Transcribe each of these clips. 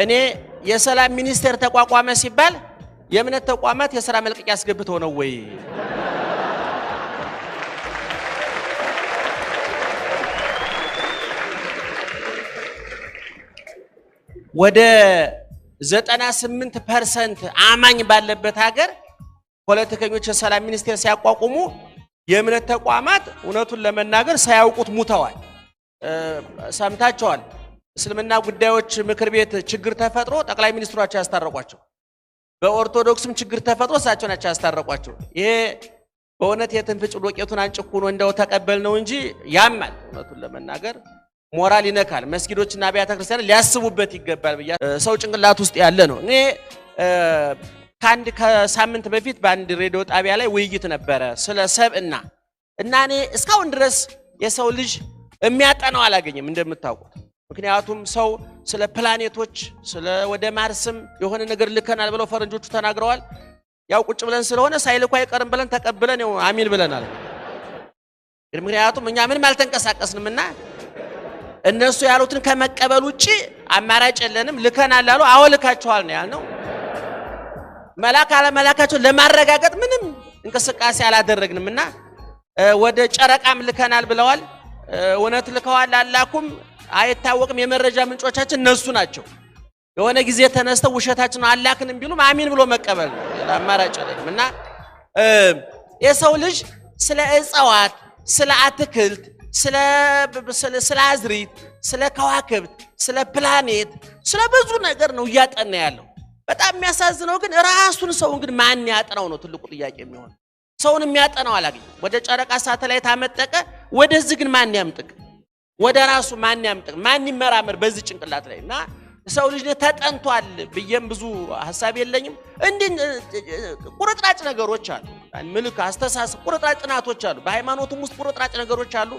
እኔ የሰላም ሚኒስቴር ተቋቋመ ሲባል የእምነት ተቋማት የስራ መልቀቂያ አስገብተው ነው ወይ? ወደ 98% አማኝ ባለበት ሀገር ፖለቲከኞች የሰላም ሚኒስቴር ሲያቋቁሙ የእምነት ተቋማት እውነቱን ለመናገር ሳያውቁት ሙተዋል። ሰምታቸዋል። እስልምና ጉዳዮች ምክር ቤት ችግር ተፈጥሮ ጠቅላይ ሚኒስትሯቸው ያስታረቋቸው፣ በኦርቶዶክስም ችግር ተፈጥሮ እሳቸው ናቸው ያስታረቋቸው። ይሄ በእውነት የትንፍጭ ዶቄቱን አንጭኩ ነው እንደው ተቀበል ነው እንጂ ያማል። እውነቱን ለመናገር ሞራል ይነካል። መስጊዶችና አብያተ ክርስቲያን ሊያስቡበት ይገባል ብያ ሰው ጭንቅላት ውስጥ ያለ ነው። እኔ ከአንድ ከሳምንት በፊት በአንድ ሬዲዮ ጣቢያ ላይ ውይይት ነበረ ስለ ሰብእና እና እኔ እስካሁን ድረስ የሰው ልጅ የሚያጠናው አላገኘም እንደምታውቁት። ምክንያቱም ሰው ስለ ፕላኔቶች ስለ ወደ ማርስም የሆነ ነገር ልከናል ብለው ፈረንጆቹ ተናግረዋል። ያው ቁጭ ብለን ስለሆነ ሳይልኩ አይቀርም ብለን ተቀብለን ያው አሚን ብለናል። ምክንያቱም እኛ ምንም አልተንቀሳቀስንምና እነሱ ያሉትን ከመቀበል ውጪ አማራጭ የለንም። ልከናል አሉ። አዎ ልካችኋል ነው ያልነው። መላክ አለመላካቸው ለማረጋገጥ ምንም እንቅስቃሴ አላደረግንም እና ወደ ጨረቃም ልከናል ብለዋል። እውነት ልከዋል አላኩም አይታወቅም። የመረጃ ምንጮቻችን እነሱ ናቸው። የሆነ ጊዜ ተነስተው ውሸታችን አላክንም ቢሉም አሚን ብሎ መቀበል ነው፣ ሌላ አማራጭ የለንም። እና የሰው ልጅ ስለ እጽዋት፣ ስለ አትክልት፣ ስለ አዝሪት፣ ስለ ከዋክብት፣ ስለ ፕላኔት፣ ስለ ብዙ ነገር ነው እያጠና ያለው። በጣም የሚያሳዝነው ግን ራሱን ሰውን ግን ማን ያጠናው ነው ትልቁ ጥያቄ የሚሆነው። ሰውን የሚያጠናው አላገኘም። ወደ ጨረቃ ሳተላይት አመጠቀ፣ ወደዚህ ግን ማን ያምጥቅ? ወደ ራሱ ማን ያምጥቅ? ማን ይመራመር በዚህ ጭንቅላት ላይ? እና ሰው ልጅ ተጠንቷል ብዬም ብዙ ሀሳብ የለኝም። እንዲህ ቁርጥራጭ ነገሮች አሉ፣ ምልክ አስተሳሰብ ቁርጥራጭ ጥናቶች አሉ። በሃይማኖቱም ውስጥ ቁርጥራጭ ነገሮች አሉ።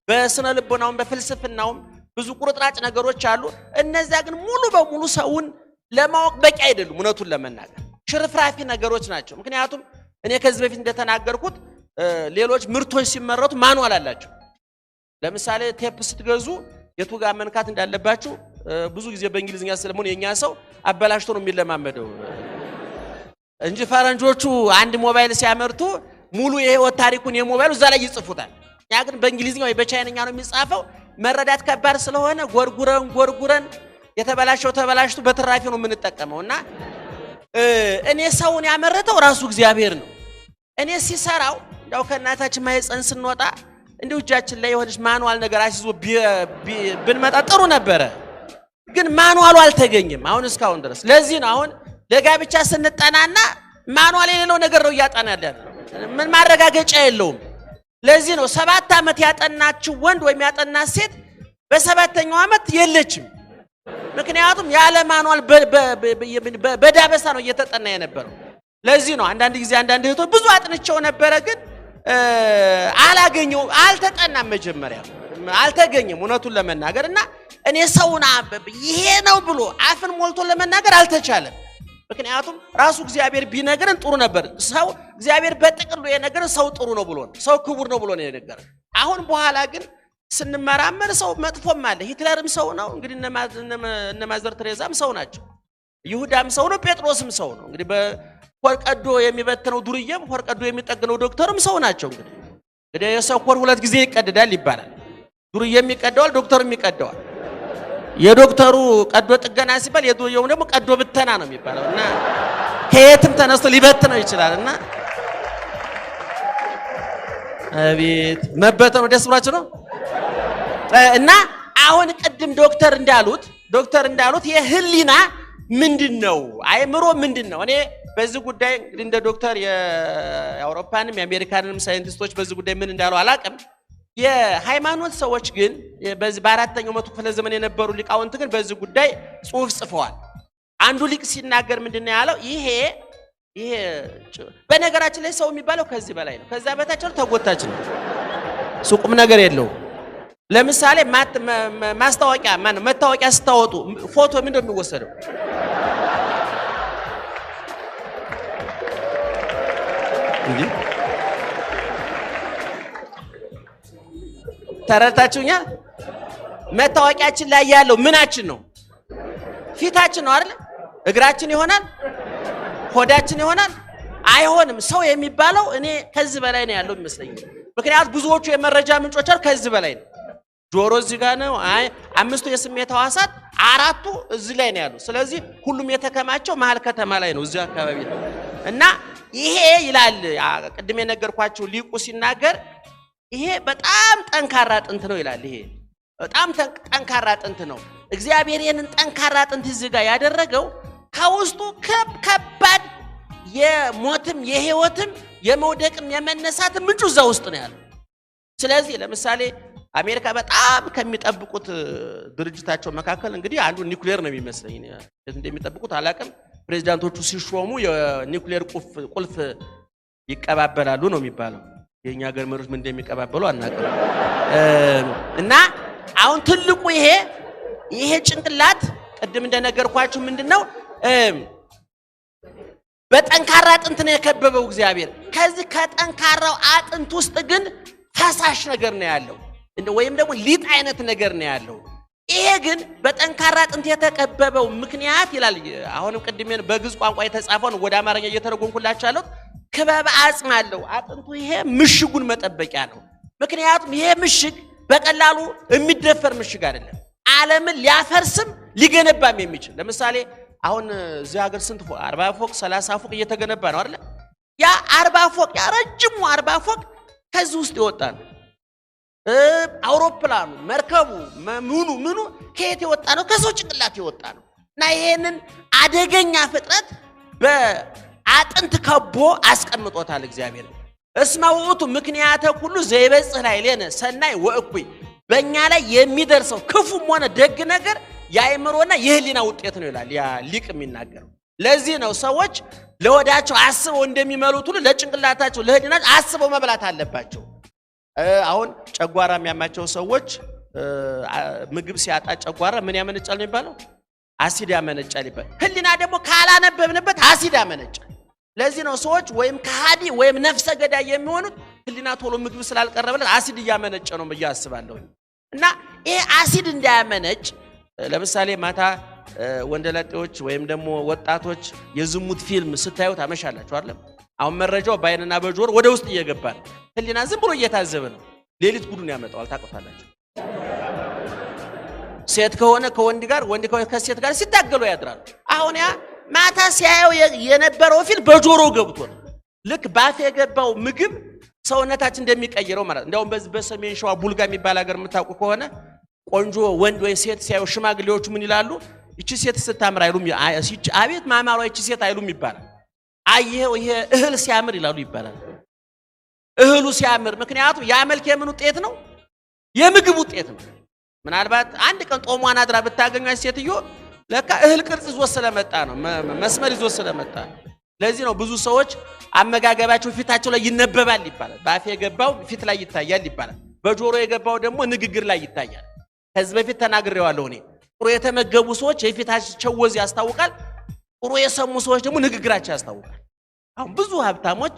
በስነ ልቦናውም በፍልስፍናውም ብዙ ቁርጥራጭ ነገሮች አሉ። እነዚያ ግን ሙሉ በሙሉ ሰውን ለማወቅ በቂ አይደሉም። እውነቱን ለመናገር ሽርፍራፊ ነገሮች ናቸው። ምክንያቱም እኔ ከዚህ በፊት እንደተናገርኩት ሌሎች ምርቶች ሲመረቱ manual አላቸው። ለምሳሌ ቴፕ ስትገዙ የቱ ጋር መንካት እንዳለባችሁ ብዙ ጊዜ በእንግሊዝኛ ስለሆነ የኛ ሰው አበላሽቶ ነው የሚለማመደው እንጂ ፈረንጆቹ አንድ ሞባይል ሲያመርቱ ሙሉ የህይወት ታሪኩን የሞባይሉ እዛ ላይ ይጽፉታል። እኛ ግን በእንግሊዝኛ ወይ በቻይነኛ ነው የሚጻፈው። መረዳት ከባድ ስለሆነ ጎርጉረን ጎርጉረን የተበላሸው ተበላሽቶ በትራፊ ነው የምንጠቀመው። እና እኔ ሰውን ያመረተው ራሱ እግዚአብሔር ነው። እኔ ሲሰራው ያው ከእናታችን ማህፀን ስንወጣ እንዲሁ እጃችን ላይ የሆነች manual ነገር አስይዞ ብንመጣ ጥሩ ነበረ። ግን manual ኡ አልተገኘም አሁን እስካሁን ድረስ። ለዚህ ነው አሁን ለጋብቻ ስንጠናና manual የሌለው ነገር ነው እያጠና ያለ፣ ምን ማረጋገጫ የለውም። ለዚህ ነው 7 ዓመት ያጠናችው ወንድ ወይም ያጠናት ሴት በ7ኛው ዓመት የለችም። ምክንያቱም ያለ manual በዳበሳ ነው እየተጠና የነበረው። ለዚህ ነው አንዳንድ ጊዜ አንዳንድ እህቶች ብዙ አጥንቸው ነበረ ግን አላገኘው አልተጠናም፣ መጀመሪያ አልተገኘም እውነቱን ለመናገር። እና እኔ ሰውን ይሄ ነው ብሎ አፍን ሞልቶ ለመናገር አልተቻለም። ምክንያቱም ራሱ እግዚአብሔር ቢነግረን ጥሩ ነበር። ሰው እግዚአብሔር በጥቅሉ የነገረን ሰው ጥሩ ነው ብሎ ነው፣ ሰው ክቡር ነው ብሎ ነው የነገረን። አሁን በኋላ ግን ስንመራመር ሰው መጥፎም አለ። ሂትለርም ሰው ነው እንግዲህ፣ እነ ማዘር ቴሬዛም ሰው ናቸው። ይሁዳም ሰው ነው፣ ጴጥሮስም ሰው ነው። እንግዲህ በሆድ ቀዶ የሚበትነው ዱርዬም ሆድ ቀዶ የሚጠግነው ዶክተርም ሰው ናቸው። እንግዲህ የሰው ሆድ 2 ጊዜ ይቀደዳል ይባላል። ዱርዬም ይቀደዋል፣ ዶክተርም ይቀደዋል። የዶክተሩ ቀዶ ጥገና ሲባል የዱርዬው ደግሞ ቀዶ ብተና ነው የሚባለው። እና ከየትም ተነስቶ ሊበትነው ይችላል። እና አቤት መበተኑ ደስ ብሏችሁ ነው። እና አሁን ቅድም ዶክተር እንዳሉት የህሊና ምንድነው? አእምሮ ምንድነው? እኔ በዚህ ጉዳይ እንግዲህ እንደ ዶክተር የአውሮፓንም የአሜሪካንንም ሳይንቲስቶች በዚህ ጉዳይ ምን እንዳሉ አላውቅም። የሃይማኖት ሰዎች ግን በዚህ በ4ኛው መቶ ክፍለ ዘመን የነበሩ ሊቃውንት ግን በዚህ ጉዳይ ጽሑፍ ጽፈዋል። አንዱ ሊቅ ሲናገር ምንድነው ያለው? ይሄ በነገራችን ላይ ሰው የሚባለው ከዚህ በላይ ነው። ከዛ በታች ነው ተጎታች ነው። ሱቁም ነገር የለውም። ለምሳሌ ማስታወቂያ ማነው መታወቂያ ስታወጡ ፎቶ ምንድነው የሚወሰደው? እንዴ ተረድታችሁኛል? መታወቂያችን ላይ ያለው ምናችን ነው? ፊታችን ነው አይደል? እግራችን ይሆናል? ሆዳችን ይሆናል? አይሆንም። ሰው የሚባለው እኔ ከዚህ በላይ ነው ያለው ይመስለኛል። ምክንያቱም ብዙዎቹ የመረጃ ምንጮች አሉ ከዚህ በላይ ነው። ጆሮ እዚህ ጋር ነው። አይ አምስቱ የስሜት ሕዋሳት አራቱ እዚህ ላይ ነው ያሉ። ስለዚህ ሁሉም የተከማቸው መሀል ከተማ ላይ ነው፣ እዚህ አካባቢ ነው። እና ይሄ ይላል ቅድም የነገርኳችሁ ሊቁ ሲናገር ይሄ በጣም ጠንካራ አጥንት ነው ይላል። ይሄ በጣም ጠንካራ አጥንት ነው። እግዚአብሔር ይህንን ጠንካራ አጥንት እዚህ ጋር ያደረገው ከውስጡ ከባድ የሞትም የህይወትም የመውደቅም የመነሳትም ምንጩ እዛ ውስጥ ነው ያለው። ስለዚህ ለምሳሌ አሜሪካ በጣም ከሚጠብቁት ድርጅታቸው መካከል እንግዲህ አንዱ ኒውክሌር ነው የሚመስለኝ። እንዴት እንደሚጠብቁት አላቅም። ፕሬዚዳንቶቹ ሲሾሙ የኒውክሌር ቁልፍ ይቀባበላሉ ነው የሚባለው። የኛ ሀገር መሪዎች ምን እንደሚቀባበሉ አናውቅም። እና አሁን ትልቁ ይሄ ጭንቅላት ቅድም እንደነገርኳችሁ ምንድነው በጠንካራ አጥንት ነው የከበበው እግዚአብሔር። ከዚህ ከጠንካራው አጥንት ውስጥ ግን ፈሳሽ ነገር ነው ያለው ወይም ደግሞ ሊጥ አይነት ነገር ነው ያለው። ይሄ ግን በጠንካራ አጥንት የተከበበው ምክንያት ይላል። አሁንም ቅድም በግዕዝ ቋንቋ የተጻፈውን ወደ አማርኛ እየተረጎምኩላችሁ ያለሁት ክበብ አጽም አለው አጥንቱ። ይሄ ምሽጉን መጠበቂያ ነው። ምክንያቱም ይሄ ምሽግ በቀላሉ የሚደፈር ምሽግ አይደለም። ዓለምን ሊያፈርስም ሊገነባም የሚችል ለምሳሌ አሁን እዚህ ሀገር ስንት ፎቅ 40 ፎቅ 30 ፎቅ እየተገነባ ነው አይደለ? ያ 40 ፎቅ ያ ረጅሙ 40 ፎቅ ከዚህ ውስጥ የወጣ ነው። አውሮፕላኑ፣ መርከቡ፣ ምኑ ምኑ ከየት የወጣ ነው? ከሰው ጭንቅላት የወጣ ነው። እና ይሄንን አደገኛ ፍጥረት በአጥንት ከቦ አስቀምጦታል እግዚአብሔር። እስመ ውእቱ ምክንያተ ኩሉ ዘይበጽሕ ላዕሌነ ሰናይ ወእኩይ፣ በእኛ ላይ የሚደርሰው ክፉም ሆነ ደግ ነገር የአእምሮና የህሊና ውጤት ነው ይላል ያ ሊቅ የሚናገረው። ለዚህ ነው ሰዎች ለሆዳቸው አስበው እንደሚመሉት ሁሉ ለጭንቅላታቸው ለህሊናቸው አስበው መብላት አለባቸው። አሁን ጨጓራ የሚያማቸው ሰዎች ምግብ ሲያጣ ጨጓራ ምን ያመነጫል ነው የሚባለው? አሲድ ያመነጫል ይባላል። ህሊና ደግሞ ካላነበብንበት አሲድ ያመነጫል። ለዚህ ነው ሰዎች ወይም ከሃዲ ወይም ነፍሰ ገዳይ የሚሆኑት ህሊና ቶሎ ምግብ ስላልቀረበለት አሲድ እያመነጨ ነው ብዬ አስባለሁ። እና ይሄ አሲድ እንዳያመነጭ ለምሳሌ ማታ ወንደላጤዎች ወይም ደግሞ ወጣቶች የዝሙት ፊልም ስታዩ ታመሻላችሁ አይደለም? አሁን መረጃው በአይንና በጆሮ ወደ ውስጥ እየገባ ነው። ህሊና ዝም ብሎ እየታዘበ ነው። ሌሊት ጉዱን ያመጣዋል። ታውቁታላችሁ። ሴት ከሆነ ከወንድ ጋር፣ ወንድ ከሆነ ከሴት ጋር ሲታገሉ ያድራሉ። አሁን ያ ማታ ሲያየው የነበረው ፊልም በጆሮ ገብቶ ነው። ልክ ባፍ የገባው ምግብ ሰውነታችን እንደሚቀይረው ማለት ነው። እንደውም በዚህ በሰሜን ሸዋ ቡልጋ የሚባል ሀገር የምታውቁ ከሆነ ቆንጆ ወንድ ወይ ሴት ሲያዩ ሽማግሌዎቹ ምን ይላሉ? ይቺ ሴት ስታምር አይሉም። አቤት ማማሯ ይቺ ሴት አይሉም ይባላል። አየኸው ይሄ እህል ሲያምር ይላሉ ይባላል። እህሉ ሲያምር፣ ምክንያቱም ያ መልክ የምን ውጤት ነው? የምግብ ውጤት ነው። ምናልባት አንድ ቀን ጦሟን አድራ ብታገኟት ሴትዮ ለካ እህል ቅርጽ ይዞ ስለመጣ ነው፣ መስመር ይዞ ስለመጣ ነው። ለዚህ ነው ብዙ ሰዎች አመጋገባቸው ፊታቸው ላይ ይነበባል ይባላል። በአፍ የገባው ፊት ላይ ይታያል ይባላል። በጆሮ የገባው ደግሞ ንግግር ላይ ይታያል። ከዚህ በፊት ተናግሬዋለሁ እኔ። ጥሩ የተመገቡ ሰዎች የፊታቸው ወዝ ያስታውቃል። ጥሩ የሰሙ ሰዎች ደግሞ ንግግራቸው ያስታውቃል። አሁን ብዙ ሀብታሞች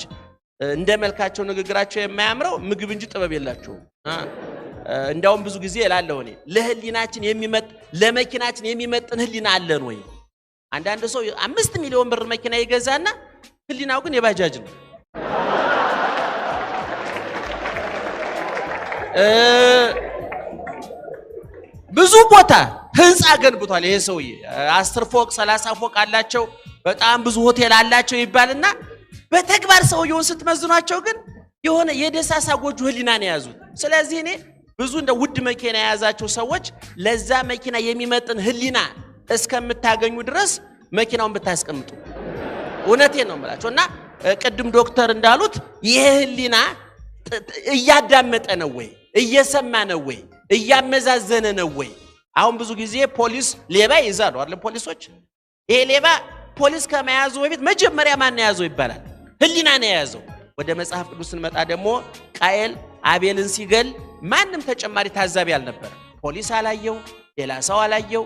እንደ መልካቸው ንግግራቸው የማያምረው ምግብ እንጂ ጥበብ የላቸውም። እንዲያውም ብዙ ጊዜ እላለሁ እኔ ለህሊናችን የሚመጥ ለመኪናችን የሚመጥን ህሊና አለን ወይ? አንዳንድ ሰው 5 ሚሊዮን ብር መኪና ይገዛና ህሊናው ግን የባጃጅ ነው። ብዙ ቦታ ህንፃ ገንብቷል ይሄ ሰውዬ 10 ፎቅ 30 ፎቅ አላቸው፣ በጣም ብዙ ሆቴል አላቸው ይባልና በተግባር ሰውየውን ስትመዝኗቸው ግን የሆነ የደሳሳ ጎጆ ህሊና ነው የያዙት። ስለዚህ እኔ ብዙ እንደ ውድ መኪና የያዛቸው ሰዎች ለዛ መኪና የሚመጥን ህሊና እስከምታገኙ ድረስ መኪናውን ብታስቀምጡ፣ እውነቴን ነው የምላቸው። እና ቅድም ዶክተር እንዳሉት ይሄ ህሊና እያዳመጠ ነው ወይ? እየሰማ ነው ወይ? እያመዛዘነ ነው ወይ? አሁን ብዙ ጊዜ ፖሊስ ሌባ ይይዛሉ አይደል? ፖሊሶች ይሄ ሌባ ፖሊስ ከመያዙ በፊት መጀመሪያ ማን ነው የያዘው ይባላል? ህሊና ነው የያዘው። ወደ መጽሐፍ ቅዱስ ስንመጣ ደግሞ ቃየል አቤልን ሲገል ማንም ተጨማሪ ታዛቢ አልነበረ። ፖሊስ አላየው፣ ሌላ ሰው አላየው።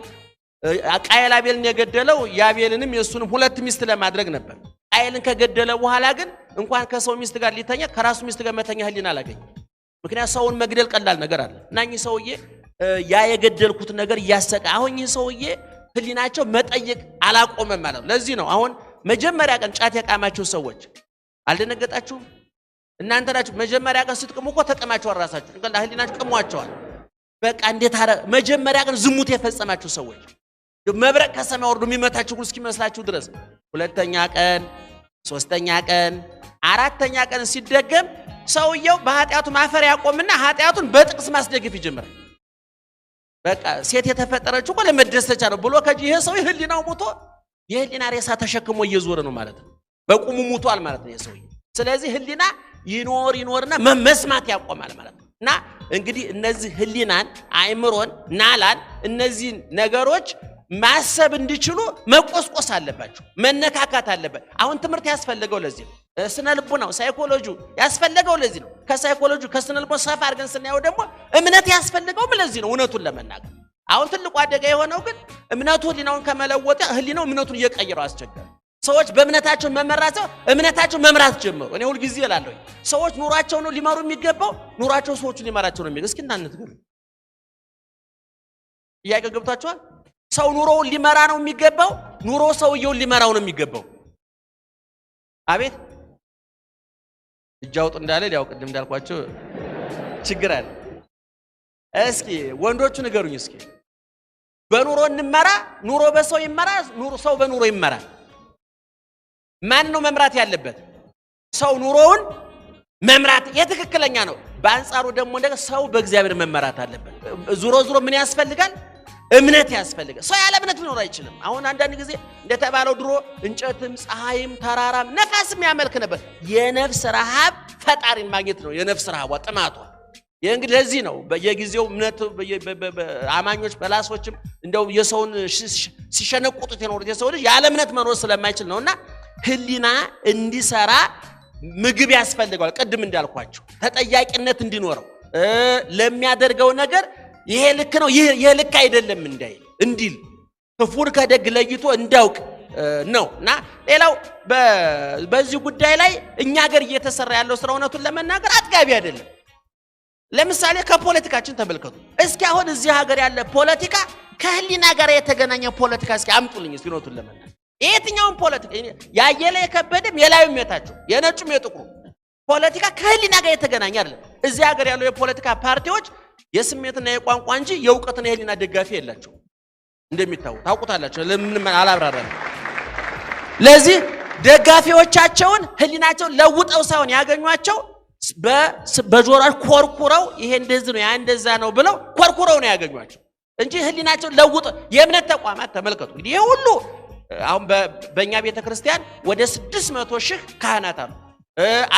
ቃየል አቤልን የገደለው የአቤልንም የሱንም ሁለት ሚስት ለማድረግ ነበር። ቃየልን ከገደለ በኋላ ግን እንኳን ከሰው ሚስት ጋር ሊተኛ ከራሱ ሚስት ጋር መተኛ ህሊና አላገኘም። ምክንያቱም ሰውን መግደል ቀላል ነገር አለ እና እኚህ ሰውዬ ያ የገደልኩት ነገር እያሰቀ አሁን ይህ ሰውዬ ህሊናቸው መጠየቅ አላቆመም ማለት ነው። ለዚህ ነው አሁን መጀመሪያ ቀን ጫት የቃማችሁ ሰዎች አልደነገጣችሁም? እናንተ ናችሁ መጀመሪያ ቀን ስትቅሙ እኮ ተቅማችኋል። ራሳችሁ ህሊናችሁ ቅሟቸዋል። በቃ እንዴት አረ መጀመሪያ ቀን ዝሙት የፈጸማችሁ ሰዎች መብረቅ ከሰማይ ወርዶ የሚመታችሁ ሁሉ እስኪመስላችሁ ድረስ ሁለተኛ ቀን፣ ሶስተኛ ቀን፣ አራተኛ ቀን ሲደገም ሰውየው በኃጢአቱ ማፈር ያቆምና ኃጢአቱን በጥቅስ ማስደገፍ ይጀምራል። በቃ ሴት የተፈጠረችው እኮ ለመደሰቻ ነው ብሎ ከጂ ይሄ ሰው ህሊናው ሞቶ የህሊና ሬሳ ተሸክሞ እየዞረ ነው ማለት ነው። በቁሙ ሙቷል ማለት ነው ይሄ ሰውዬ። ስለዚህ ህሊና ይኖር ይኖርና መስማት ያቆማል ማለት ነው። እና እንግዲህ እነዚህ ህሊናን፣ አእምሮን፣ ናላን እነዚህን ነገሮች ማሰብ እንዲችሉ መቆስቆስ አለባቸው፣ መነካካት አለበት። አሁን ትምህርት ያስፈለገው ለዚህ ነው። ስነ ልቦናው ሳይኮሎጂው ያስፈለገው ለዚህ ነው። ከሳይኮሎጂው ከስነ ልቦና ሰፋ አድርገን ስናየው ደግሞ እምነት ያስፈልገውም ለዚህ ነው። እውነቱን ለመናገር አሁን ትልቁ አደጋ የሆነው ግን እምነቱ ህሊናውን ከመለወጠ ህሊናው እምነቱን እየቀየረው አስቸገረ። ሰዎች በእምነታቸው መመራት እምነታቸው መምራት ጀመሩ። እኔ ሁልጊዜ እላለሁ ሰዎች ኑሯቸው ነው ሊመሩ የሚገባው፣ ኑሯቸው ሰዎቹን ሊመራቸው ነው የሚገባው። እስኪ እናንተ ንገሩኝ፣ ጥያቄው ገብቷችኋል? ሰው ኑሮውን ሊመራ ነው የሚገባው፣ ኑሮ ሰውየውን ሊመራው ነው የሚገባው። አቤት እጅ አውጡ እንዳለ ያው ቅድም እንዳልኳቸው ችግር አለ። እስኪ ወንዶቹ ንገሩኝ እስኪ በኑሮ እንመራ፣ ኑሮ በሰው ይመራ፣ ኑሮ ሰው በኑሮ ይመራ። ማን ነው መምራት ያለበት? ሰው ኑሮውን መምራት የትክክለኛ ነው። በአንጻሩ ደግሞ እንደገና ሰው በእግዚአብሔር መመራት አለበት። ዙሮ ዙሮ ምን ያስፈልጋል? እምነት ያስፈልጋል። ሰው ያለ እምነት ሊኖር አይችልም። አሁን አንዳንድ ጊዜ እንደተባለው ድሮ እንጨትም ፀሐይም ተራራም ነፋስም ያመልክ ነበር። የነፍስ ረሃብ ፈጣሪን ማግኘት ነው። የነፍስ ረሃቧ ጥማቷ። ይህ እንግዲህ ለዚህ ነው በየጊዜው እምነት አማኞች ፈላስፎችም እንደው የሰውን ሲሸነቁጡት የኖሩት የሰው ልጅ ያለ እምነት መኖር ስለማይችል ነውና ህሊና እንዲሰራ ምግብ ያስፈልገዋል። ቅድም እንዳልኳቸው ተጠያቂነት እንዲኖረው ለሚያደርገው ነገር ይሄ ልክ ነው፣ ይሄ ልክ አይደለም እንዳይል እንዲል ክፉን ከደግ ለይቶ እንዳውቅ ነው። እና ሌላው በዚህ ጉዳይ ላይ እኛ ሀገር እየተሰራ ያለው ስራ እውነቱን ለመናገር አጥጋቢ አይደለም። ለምሳሌ ከፖለቲካችን ተመልከቱ እስኪ። አሁን እዚህ ሀገር ያለ ፖለቲካ ከህሊና ጋር የተገናኘ ፖለቲካ እስኪ አምጡልኝ እስኪ። እውነቱን ለመናገር የትኛውን ፖለቲካ ያየለ የከበደም የላዩም የታቸው የነጩም የጥቁሩ ፖለቲካ ከህሊና ጋር የተገናኘ አይደለም። እዚህ ሀገር ያለው የፖለቲካ ፓርቲዎች የስሜትና የቋንቋ እንጂ የእውቀትና የህሊና ደጋፊ የላቸው። እንደሚታወቅ ታውቁታላችሁ። ለምንም አላብራራም። ለዚህ ደጋፊዎቻቸውን ህሊናቸውን ለውጠው ሳይሆን ያገኟቸው በጆሮአቸው ኮርኩረው ይሄ እንደዚህ ነው ያ እንደዛ ነው ብለው ኮርኩረው ነው ያገኟቸው እንጂ ህሊናቸውን ለውጠው። የእምነት ተቋማት ተመልከቱ እንግዲህ ይሄ ሁሉ አሁን በእኛ ቤተ ክርስቲያን ወደ 600 ሺህ ካህናት አሉ።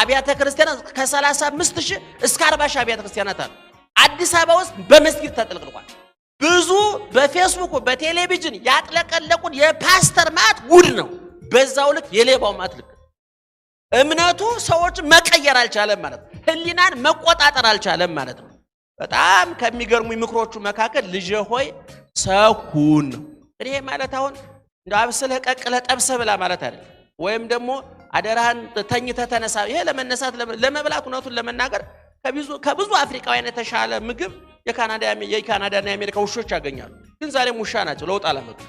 አብያተ ክርስቲያናት ከ35 ሺህ እስከ 40 ሺህ አብያተ ክርስቲያናት አሉ። አዲስ አበባ ውስጥ በመስጊድ ተጥለቅልቋል። ብዙ በፌስቡክ በቴሌቪዥን ያጥለቀለቁን የፓስተር ማት ጉድ ነው። በዛው ልክ የሌባው ማት ልክ እምነቱ ሰዎች መቀየር አልቻለም ማለት ነው። ህሊናን መቆጣጠር አልቻለም ማለት ነው። በጣም ከሚገርሙ ምክሮቹ መካከል ልጄ ሆይ ሰው ሁን ነው። ይሄ ማለት አሁን እንደው አብስለህ ቀቅለህ ጠብሰህ ብላ ማለት አይደለም። ወይም ደግሞ አደራህን ተኝተህ ተነሳ። ይሄ ለመነሳት ለመብላት እውነቱን ለመናገር ከብዙ አፍሪካውያን የተሻለ ምግብ የካናዳና የአሜሪካ ውሾች ያገኛሉ። ግን ዛሬም ውሻ ናቸው፣ ለውጥ አላመጡም።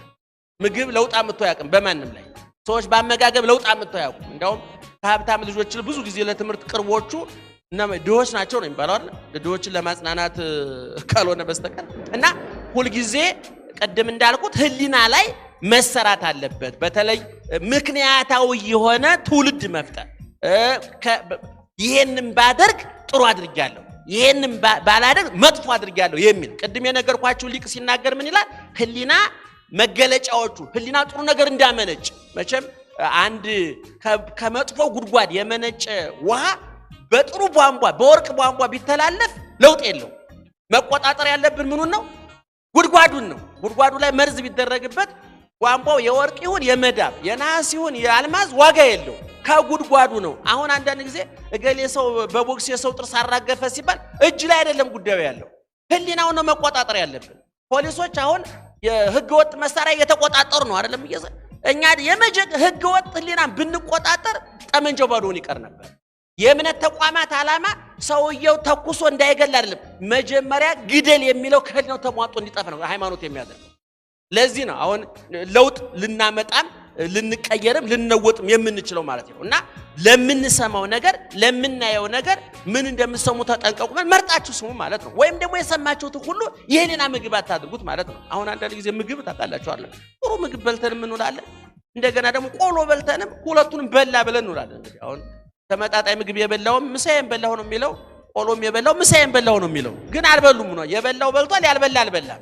ምግብ ለውጥ አምጥቶ አያውቅም በማንም ላይ። ሰዎች በአመጋገብ ለውጥ አምጥቶ አያውቁም። እንደውም ከሀብታም ልጆች ብዙ ጊዜ ለትምህርት ቅርቦቹ እና ድሆች ናቸው ነው የሚባለው አይደል? ድሆችን ለማጽናናት ካልሆነ በስተቀር። እና ሁልጊዜ ቅድም እንዳልኩት ህሊና ላይ መሰራት አለበት። በተለይ ምክንያታዊ የሆነ ትውልድ መፍጠር፣ ይሄንን ባደርግ ጥሩ አድርጊያለሁ፣ ይሄንን ባላደርግ መጥፎ አድርጊያለሁ የሚል። ቅድም የነገርኳችሁ ሊቅ ሲናገር ምን ይላል? ህሊና መገለጫዎቹ ህሊና ጥሩ ነገር እንዳመነጭ መቼም አንድ ከመጥፎ ጉድጓድ የመነጨ ውሃ በጥሩ ቧንቧ በወርቅ ቧንቧ ቢተላለፍ ለውጥ የለው። መቆጣጠር ያለብን ምኑን ነው? ጉድጓዱን ነው። ጉድጓዱ ላይ መርዝ ቢደረግበት ቧንቧው የወርቅ ይሁን የመዳብ የነሐስ ይሁን የአልማዝ ዋጋ የለው፣ ከጉድጓዱ ነው። አሁን አንዳንድ ጊዜ እገሌ ሰው በቦክስ የሰው ጥርስ አራገፈ ሲባል እጅ ላይ አይደለም ጉዳዩ ያለው፣ ህሊናውን ነው መቆጣጠር ያለብን። ፖሊሶች አሁን የህገ ወጥ መሳሪያ እየተቆጣጠሩ ነው አይደለም? እኛ ህገ ወጥ ህሊናን ብንቆጣጠር ጠመንጃው ባዶውን ይቀር ነበር። የእምነት ተቋማት ዓላማ ሰውየው ተኩሶ እንዳይገል አይደለም። መጀመሪያ ግደል የሚለው ከህሊናው ተሟጦ እንዲጠፋ ነው ሃይማኖት የሚያደርገው። ለዚህ ነው አሁን ለውጥ ልናመጣም ልንቀየርም ልንለወጥም የምንችለው ማለት ነው። እና ለምንሰማው ነገር፣ ለምናየው ነገር ምን እንደምትሰሙ ተጠንቀቁ፣ መርጣችሁ ስሙ ማለት ነው። ወይም ደግሞ የሰማችሁት ሁሉ የህሊና ምግብ አታድርጉት ማለት ነው። አሁን አንዳንድ ጊዜ ምግብ ታውቃላችሁ፣ ጥሩ ምግብ በልተንም እንውላለን። እንደገና ደግሞ ቆሎ በልተንም ሁለቱንም በላ ብለን እንውላለን። እንግዲህ አሁን ተመጣጣኝ ምግብ የበላውም ምሳዬን በላሁ ነው የሚለው፣ ቆሎም የበላው ምሳዬን በላሁ ነው የሚለው። ግን አልበሉም ነው፣ የበላው በልቷል፣ ያልበላ አልበላም።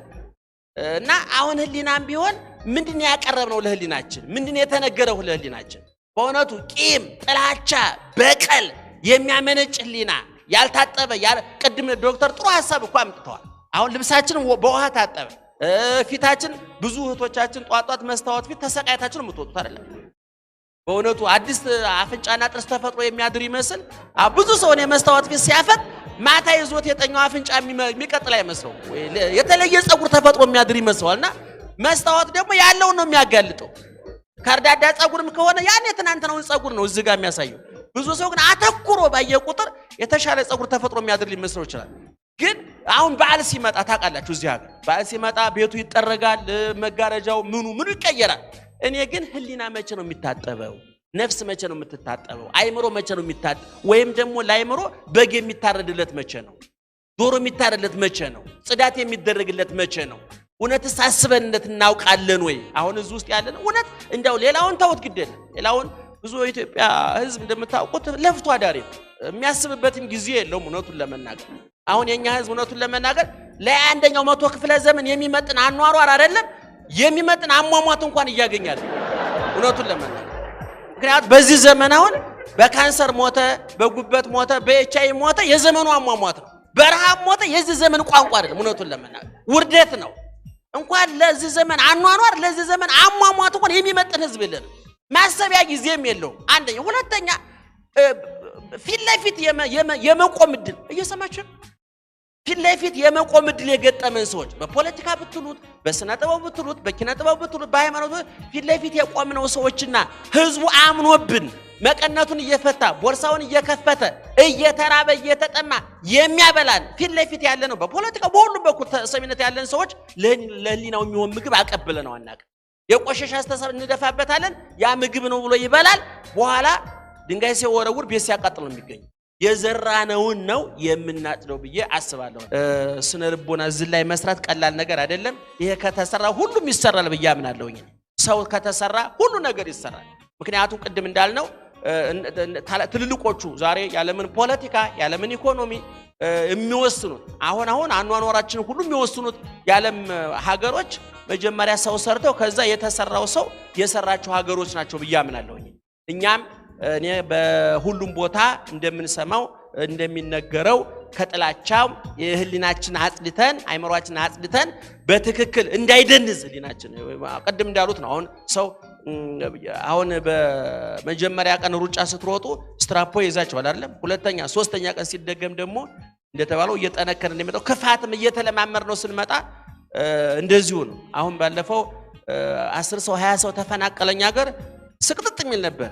እና አሁን ህሊናም ቢሆን ምንድን ነው ያቀረብነው ለህሊናችን? ምንድን ነው የተነገረው ለህሊናችን? በእውነቱ ቂም፣ ጥላቻ፣ በቀል የሚያመነጭ ህሊና ያልታጠበ፣ ቅድም ዶክተር ጥሩ ሀሳብ እኮ አምጥተዋል። አሁን ልብሳችን በውሃ ታጠበ፣ ፊታችን፣ ብዙ እህቶቻችን ጧት ጧት መስታወት ፊት ተሰቃይታችሁ ነው የምትወጡት አይደለም? በእውነቱ አዲስ አፍንጫና ጥርስ ተፈጥሮ የሚያድር ይመስል ብዙ ሰውን የመስታወት ፊት ሲያፈጥ ማታ ይዞት የተኛው አፍንጫ የሚቀጥል አይመስለው፣ የተለየ ፀጉር ተፈጥሮ የሚያድር ይመስለዋል። እና መስታወት ደግሞ ያለውን ነው የሚያጋልጠው። ከርዳዳ ፀጉርም ከሆነ ያን የትናንትናውን ፀጉር ነው እዚህ ጋር የሚያሳየው። ብዙ ሰው ግን አተኩሮ ባየ ቁጥር የተሻለ ፀጉር ተፈጥሮ የሚያድር ሊመስለው ይችላል። ግን አሁን በዓል ሲመጣ ታውቃላችሁ፣ እዚህ ሀገር በዓል ሲመጣ ቤቱ ይጠረጋል፣ መጋረጃው ምኑ ምኑ ይቀየራል። እኔ ግን ህሊና መቼ ነው የሚታጠበው? ነፍስ መቼ ነው የምትታጠበው? አይምሮ መቼ ነው የሚታጠበው? ወይም ደግሞ ለአይምሮ በግ የሚታረድለት መቼ ነው? ዶሮ የሚታረድለት መቼ ነው? ጽዳት የሚደረግለት መቼ ነው? እውነትስ አስበንለት እናውቃለን ወይ? አሁን እዚህ ውስጥ ያለን እውነት እንዲያው ሌላውን ተውት፣ ግድ የለም ሌላውን። ብዙ የኢትዮጵያ ሕዝብ እንደምታውቁት ለፍቶ አዳሪ ነው። የሚያስብበትም ጊዜ የለውም እውነቱን ለመናገር። አሁን የኛ ሕዝብ እውነቱን ለመናገር ለ21ኛው መቶ ክፍለ ዘመን የሚመጥን አኗኗር አይደለም፣ የሚመጥን አሟሟት እንኳን እያገኛል እውነቱን ለመናገር። ምክንያቱም በዚህ ዘመን አሁን በካንሰር ሞተ፣ በጉበት ሞተ፣ በኤች አይ ሞተ የዘመኑ አሟሟት ነው። በረሃብ ሞተ የዚህ ዘመን ቋንቋ አይደለም። እውነቱን ለመናገር ውርደት ነው። እንኳን ለዚህ ዘመን አኗኗር ለዚህ ዘመን አሟሟት እንኳን የሚመጥን ህዝብ የለንም። ማሰቢያ ጊዜም የለውም። አንደኛ፣ ሁለተኛ ፊት ለፊት የመቆም እድል፣ እየሰማችሁ፣ ፊት ለፊት የመቆም እድል የገጠመን ሰዎች በፖለቲካ ብትሉት፣ በስነ ጥበብ ብትሉት፣ በኪነ ጥበብ ብትሉት፣ በሃይማኖት ፊት ለፊት የቆምነው ሰዎችና ህዝቡ አምኖብን መቀነቱን እየፈታ፣ ቦርሳውን እየከፈተ፣ እየተራበ እየተጠማ የሚያበላን ፊት ለፊት ያለ ነው። በፖለቲካ በሁሉም በኩል ተሰሚነት ያለን ሰዎች ለህሊናው የሚሆን ምግብ አቀብለነው አናውቅም። የቆሸሸ አስተሳሰብ እንደፋበታለን። ያ ምግብ ነው ብሎ ይበላል። በኋላ ድንጋይ ሲወረውር፣ ቤት ሲያቃጥል ነው የሚገኘው። የዘራነውን ነው የምናጭደው ብዬ አስባለሁ። ስነ ልቦና እዚህ ላይ መስራት ቀላል ነገር አይደለም። ይሄ ከተሰራ ሁሉም ይሰራል ብዬ አምናለሁ። ሰው ከተሰራ ሁሉ ነገር ይሰራል። ምክንያቱም ቅድም እንዳልነው ትልልቆቹ ዛሬ ያለምን ፖለቲካ፣ ያለምን ኢኮኖሚ የሚወስኑት፣ አሁን አሁን አኗኗራችን ሁሉ የሚወስኑት የዓለም ሀገሮች መጀመሪያ ሰው ሰርተው ከዛ የተሰራው ሰው የሰራቸው ሀገሮች ናቸው ብዬ አምናለሁ። እኛም እኔ በሁሉም ቦታ እንደምንሰማው እንደሚነገረው ከጥላቻው የህሊናችን አጽድተን፣ አይምሯችን አጽድተን፣ በትክክል እንዳይደንዝ ህሊናችን፣ ቅድም እንዳሉት ነው። አሁን ሰው አሁን በመጀመሪያ ቀን ሩጫ ስትሮጡ ስትራፖ ይዛችኋል አይደለም? ሁለተኛ ሶስተኛ ቀን ሲደገም ደግሞ እንደተባለው እየጠነከረ እንደሚመጣው ክፋትም እየተለማመድ ነው ስንመጣ እንደዚሁ ነው። አሁን ባለፈው 10 ሰው 20 ሰው ተፈናቀለኝ ሀገር ስቅጥጥ የሚል ነበር።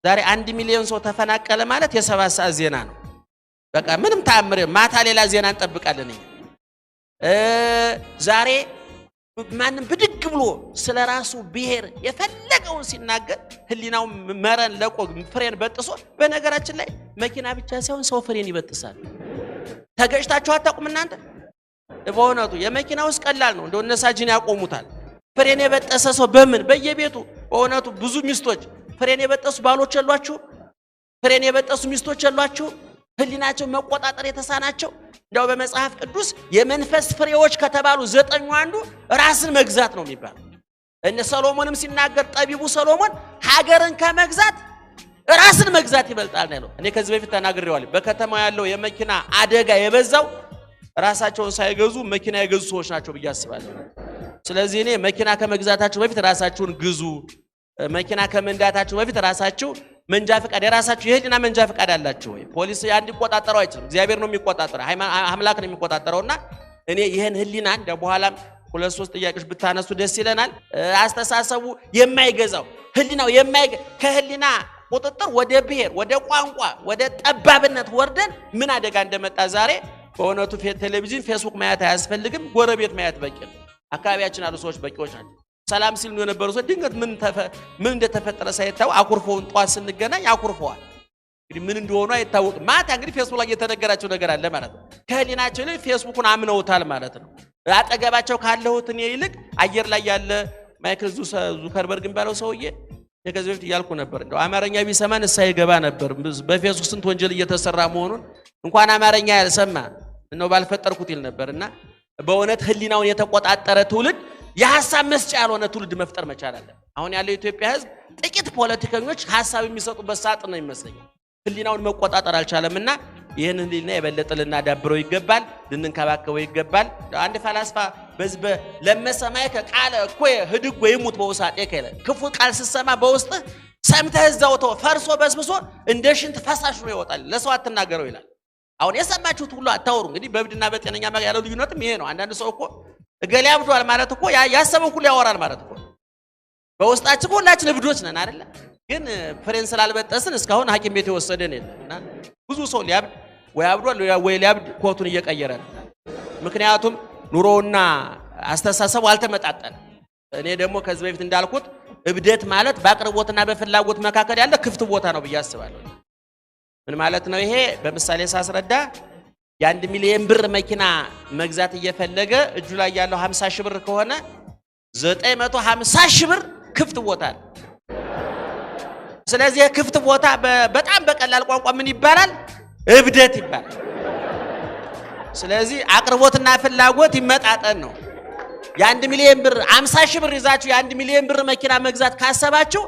ዛሬ 1 ሚሊዮን ሰው ተፈናቀለ ማለት የ7 ሰዓት ዜና ነው። በቃ ምንም ተአምር፣ ማታ ሌላ ዜና እንጠብቃለን እኛ። ዛሬ ማንም ብድግ ብሎ ስለ ራሱ ብሔር የፈለገውን ሲናገር ህሊናው መረን ለቆ ፍሬን በጥሶ፣ በነገራችን ላይ መኪና ብቻ ሳይሆን ሰው ፍሬን ይበጥሳል። ተገጭታችሁ አታውቁም እናንተ? በእውነቱ የመኪና ውስጥ ቀላል ነው፣ እንደው እነሳጅን ያቆሙታል። ፍሬን የበጠሰ ሰው በምን በየቤቱ በእውነቱ ብዙ ሚስቶች ፍሬን የበጠሱ ባሎች የሏችሁ? ፍሬን የበጠሱ ሚስቶች የሏችሁ? ህሊናቸው መቆጣጠር የተሳናቸው። እንዲያው በመጽሐፍ ቅዱስ የመንፈስ ፍሬዎች ከተባሉ ዘጠኙ አንዱ ራስን መግዛት ነው የሚባለው። እነ ሰሎሞንም ሲናገር፣ ጠቢቡ ሰሎሞን ሀገርን ከመግዛት ራስን መግዛት ይበልጣል ነው ያለው። እኔ ከዚህ በፊት ተናግሬዋለሁ። በከተማው ያለው የመኪና አደጋ የበዛው ራሳቸውን ሳይገዙ መኪና የገዙ ሰዎች ናቸው ብዬ አስባለሁ። ስለዚህ እኔ መኪና ከመግዛታችሁ በፊት ራሳችሁን ግዙ። መኪና ከመንዳታችሁ በፊት ራሳችሁ መንጃ ፈቃድ፣ የራሳችሁ የህሊና መንጃ ፈቃድ አላችሁ ወይ? ፖሊስ ያን ሊቆጣጠረው አይችልም። እግዚአብሔር ነው የሚቆጣጠረው፣ አምላክ ነው የሚቆጣጠረውና እኔ ይህን ህሊና እንደ በኋላም ሁለት ሶስት ጥያቄዎች ብታነሱ ደስ ይለናል። አስተሳሰቡ የማይገዛው፣ ህሊናው የማይገ ከህሊና ቁጥጥር ወደ ብሔር፣ ወደ ቋንቋ፣ ወደ ጠባብነት ወርደን ምን አደጋ እንደመጣ ዛሬ በእውነቱ ቴሌቪዥን፣ ፌስቡክ ማየት አያስፈልግም። ጎረቤት ማየት በቂ ነው። አካባቢያችን ያሉ ሰዎች በቂዎች ናቸው። ሰላም ሲሉ የነበሩ ሰዎች ድንገት ምን እንደተፈጠረ ሳይታወቅ አኩርፈውን ጠዋት ስንገናኝ አኩርፈዋል። እንግዲህ ምን እንደሆኑ አይታወቅም። ማታ እንግዲህ ፌስቡክ ላይ የተነገራቸው ነገር አለ ማለት ነው። ከህሊናቸው ይልቅ ፌስቡኩን አምነውታል ማለት ነው። አጠገባቸው ካለሁት እኔ ይልቅ አየር ላይ ያለ ማይክል ዙከርበርግ የሚባለው ሰውዬ ከዚህ በፊት እያልኩ ነበር። እንደው አማርኛ ቢሰማን እሳ ይገባ ነበር። በፌስቡክ ስንት ወንጀል እየተሰራ መሆኑን እንኳን አማርኛ ያልሰማ እንደው ባልፈጠርኩት ይል ነበር። እና በእውነት ህሊናውን የተቆጣጠረ ትውልድ፣ የሀሳብ መስጫ ያልሆነ ትውልድ መፍጠር መቻል አለ። አሁን ያለው የኢትዮጵያ ህዝብ ጥቂት ፖለቲከኞች ሀሳብ የሚሰጡበት ሳጥን ነው ይመስለኛል። ህሊናውን መቆጣጠር አልቻለምና ይህን ህሊና የበለጠ ልናዳብረው ይገባል፣ ልንንከባከበው ይገባል። አንድ ፈላስፋ በዚህ ለእመ ሰማዕከ ቃለ እኩየ ኅድጎ ይሙት በውሳጤከ ይላል። ክፉ ቃል ስትሰማ በውስጥህ ሰምተህ እዛው ተወው፣ ፈርሶ በስብሶ እንደ ሽንት ፈሳሽ ነው ይወጣል። ለሰው አትናገረው ይላል። አሁን የሰማችሁት ሁሉ አታወሩ። እንግዲህ በእብድና በጤነኛ ያለው ልዩነትም ይሄ ነው። አንዳንድ ሰው እኮ እገሌ አብዷል ማለት እኮ ያሰበው ሁሉ ያወራል ማለት እኮ። በውስጣችን ሁላችን እብዶች ነን አይደለ? ግን ፍሬን ስላልበጠስን እስካሁን ሐኪም ቤት የወሰደን የለም። እና ብዙ ሰው ሊያብድ ወይ አብዷል ወይ ሊያብድ ኮቱን እየቀየረ ነው። ምክንያቱም ኑሮውና አስተሳሰቡ አልተመጣጠንም። እኔ ደግሞ ከዚህ በፊት እንዳልኩት እብደት ማለት በአቅርቦትና በፍላጎት መካከል ያለ ክፍት ቦታ ነው ብዬ አስባለሁ። ምን ማለት ነው ይሄ? በምሳሌ ሳስረዳ የ1 ሚሊዮን ብር መኪና መግዛት እየፈለገ እጁ ላይ ያለው 50 ሺህ ብር ከሆነ 950 ሺህ ብር ክፍት ቦታ ነው። ስለዚህ የክፍት ቦታ በጣም በቀላል ቋንቋ ምን ይባላል? እብደት ይባላል። ስለዚህ አቅርቦትና ፍላጎት ይመጣጠን ነው። የ1 ሚሊዮን ብር 50 ሺህ ብር ይዛችሁ የ1 ሚሊዮን ብር መኪና መግዛት ካሰባችሁ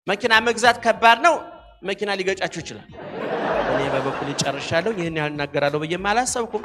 መኪና መግዛት ከባድ ነው። መኪና ሊገጫችሁ ይችላል። እኔ በበኩሌ ጨርሻለሁ። ይህን ያህል እናገራለሁ ብዬም አላሰብኩም።